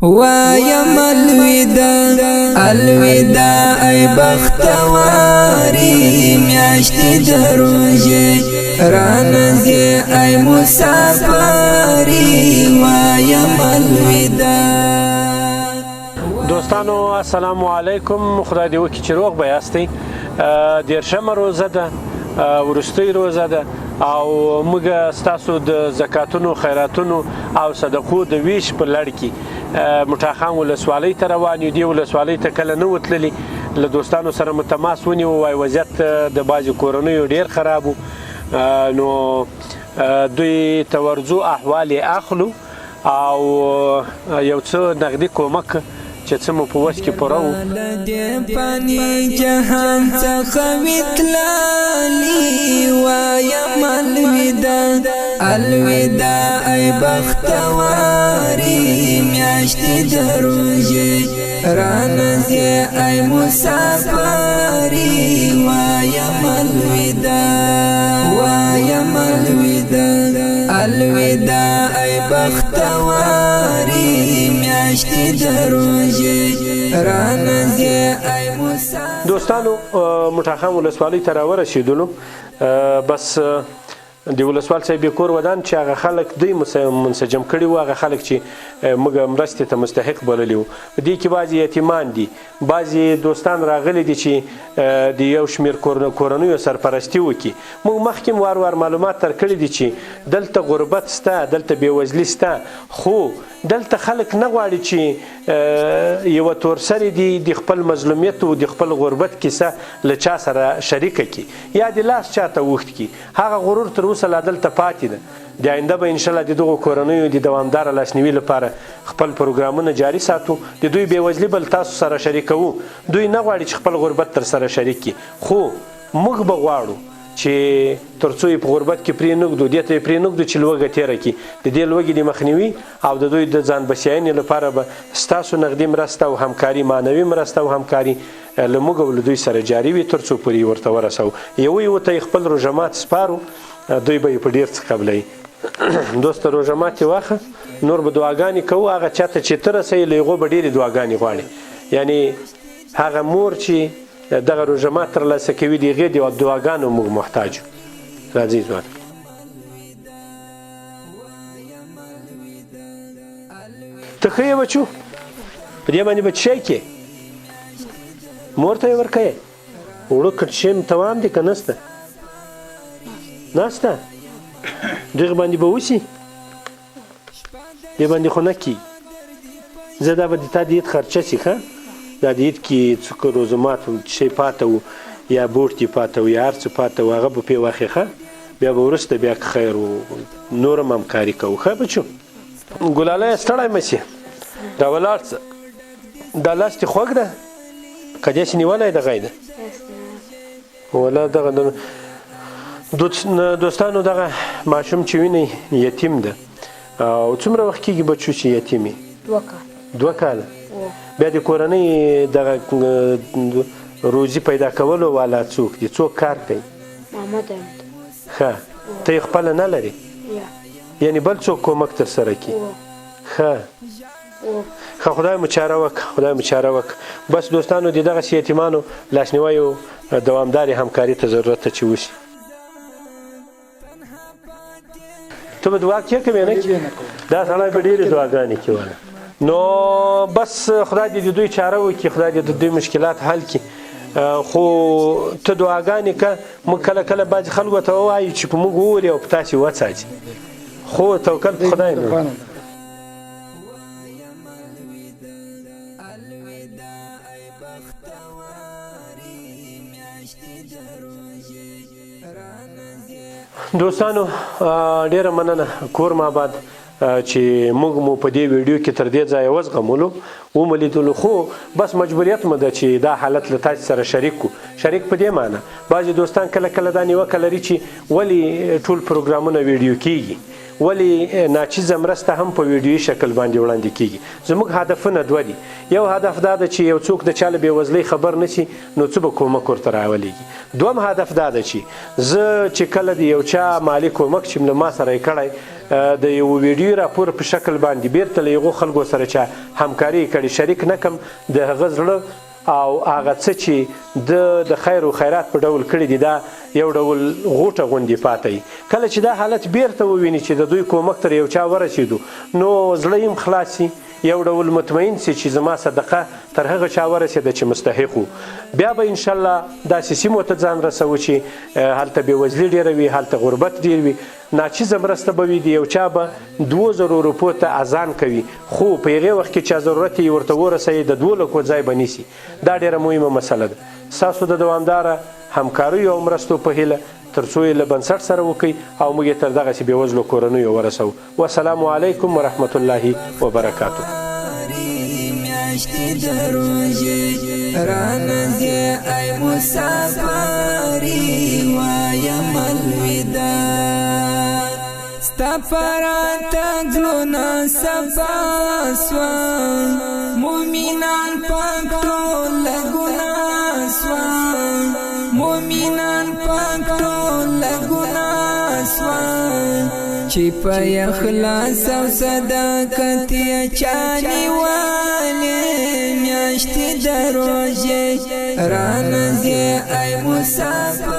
وایم الوداع، الوداع ای بختواری، میاشتې دروژې رانځي ای مسافری، وایم الوداع. دوستانو السلام علیکم، خدای دې وکړي چې روغ به یاستئ. 30مه روزه ده، وروستۍ روزه ده او موږ ستاسو د زکاتونو، خیراتونو او صدقو د ویش په لړ کې موټاخان ولسوالۍ ته روان یو. دې ولسوالۍ ته کله نه وو تللي، له دوستانو سره مو تماس ونیو، وایي وضعیت د بعضې کورنیو ډېر خراب و، نو دوی ته ورځو، احوال یې اخلو او یو څه نغدي کومک چې څه مو په وس کې پوره وو. له دې فاني جهان څخه وتلالي، وایم الوداع، الوداع ای بختواري، میاشتې د روژې رانځي ای مسافري، وایم الوداع، وایم الوداع، الوداع ای بختواري، میاشتې د روژې رانځي ای مسافري. دوستانو موټاخان ولسوالۍ ته راورسېدلو. بس د ولسوال صاحب یې کور ودان چې هغه خلک دوی منسجم کړي وو، هغه خلک چې موږ مرستې ته مستحق بللي وو. په دې کې بعضې یتیمان دي، بعضې دوستان راغلي دي چې د یو شمېر کورنیو سرپرستي وکړي. موږ مخکې هم وار وار معلومات تر کړي دي چې دلته غربت شته، دلته بېوزلي شته، خو دلته خلک نه غواړي چې یوه تورسرې دي د خپل مظلومیت او د خپل غربت کیسه له چا سره شریکه کړي یا د لاس چاته اوږد کړي. هغه غرور تر اوسه لا دلته پاتې ده. د آینده به انشاءالله د دغو کورنیو د دوامداره لاسنیوي لپاره خپل پروګرامونه جاري ساتو. د دوی بېوزلي به له تاسو سره شریکوو. دوی نه غواړي چې خپل غربت تر سره شریک کړي، خو موږ به غواړو چې تر څو یې په غربت کې پرې نه ږدو، دې ته یې پرې نه ږدو چې لوږه تېره کړي. د دې لوږې د مخنیوي او د دوی د ځان بسیاینې لپاره به ستاسو نغدي مرسته او همکاري، معنوي مرسته او همکاري له موږ او له دوی سره جاري وي تر څو پورې یې ورته ورسوو. یو یو ته یې خپل روژه مات سپارو، دوی به یې په ډېر څه قبلوي. دوسته روژه مات یې واخه، نور به دعاګانې کوو. هغه چا ته چې ته رسوې له هغو به ډېرې دعاګانې غواړي. یعنې هغه مور چې دغه روژه مات ترلاسه کوي د هغې د دعاګانو موږ محتاج یو. راځئ ځوان. ته ښه یې بچو، په دې باندې به څه شی کې مور ته یې ورکوې؟ اوړه که څه شی توام دی که نسته؟ نسته. دغه باندې به وسي، دې باندې خو نه کېږي. زه دا به د تا د عید خرچه سي. ښه دا د عید کې څه روزمات شی پاته و یا بوټ دې پاته و یا هر څه پاته و، هغه به پرې واخلې. ښه بیا به وروسته بیا که خیر و نور هم همکاري کوو. ښه بچو ګلالی ستړی مه سې، دا ولاړ څه. دا لاس دې خوږ ده که داسې نیولی دغه ده؟ ولا دغه دوستانو دغه ماشوم چې وینئ یتیم ده. او څومره وخت کېږي بچو چې یتیم یې؟ 2 کاله. 2 کاله. بیا د کورنۍ دغه روزي پیدا کولو والا څوک دي؟ څوک کار کوي؟ ماما ده. ښه، ته یې خپله نه لرې؟ یا. یعنې بل څوک کومک تر سره کړي؟ ښه. ښه، خدای مو چاره وکړه، خدای مو چاره وکړه. بس دوستانو د دغسې یتیمانو لاسنیوی او دوامدارې همکاري ته ضرورت ده چې وشي. ته به دعا کې کوې نه کې؟ دا سړی به ډېرې دعاګانې کوي والا. نو بس خدای دې د دوی چاره وکړي، خدای دې د دوی مشکلات حل کړي. خو ته دعاګانې که، موږ کله کله بعضې خلکو ته ووایو چې په موږ ووري او په تاسې وڅاڅي، خو توکل په خدای نه. دوستانو ډېره مننه، کور مو آباد چې موږ مو په دې ویډیو کې تر دې ځایه وزغملو، ومو لیدلو، خو بس مجبوریت مو ده چې دا حالت له تاسې سره شریک کړو. شریک په دې معنی بعضې دوستان کله کله دا نیوکه لري چې ولې ټول پروګرامونه ویډیو کیږي، ولې ناچیزه مرسته هم په ویډیويي شکل باندې وړاندې کیږي. زموږ هدفونه دوه دي. یو هدف دا ده چې یو څوک د چا له بېوزلۍ خبر نه سي نو څه به کومک ورته راولېږي. دوم هدف دا ده چې زه چې کله د یو چا مالي کومک چې له ما سره یې کړی د یو ویډیو راپور په شکل باندې بیرته له هغو خلکو سره چې همکاري یې کړې شریک نه کم، د هغه زړه او هغه څه چې ده د خیر و خیرات په ډول کړي دي دا یو ډول غوټه غوندې پاته وي. کله چې دا حالت بیرته وویني چې د دوی کومک تر یو چا ورسېدو نو زړه یې هم خلاص شي، یو ډول مطمئن شي چې زما صدقه تر هغه چا ورسېده چې مستحق و. بیا به انشاالله داسې سیمو ته ځان رسوو چې هلته بېوزلي ډېره وي، هلته غربت ډېر وي، ناچیزه مرسته به وي، د یو چا به دوو زرو روپو ته اذان کوي خو په هغې وخت کې چا ضرورت یې ورته ورسوي د دوو لکو ځای به نیسي. دا ډېره مهمه مسله ده. ستاسو د دوامداره همکاریو او مرستو په هیله تر څو یې له بنسټ سره وکړئ او موږ یې تر دغسې بېوزلو کورنیو ورسوو. والسلام علیکم ورحمة الله وبرکاته. میاشتې د روژې رانځي ای مسافري وایم الوداع، ستا په راتګ زړونه صفا سوه، مؤمنان پاک ټول له ګناه سوه، مؤمنان پاک ټول له ګناه سوه، چې په اخلاص او صداقت یې چا نیولې میاشتې د روژې رانځي ای مسافر.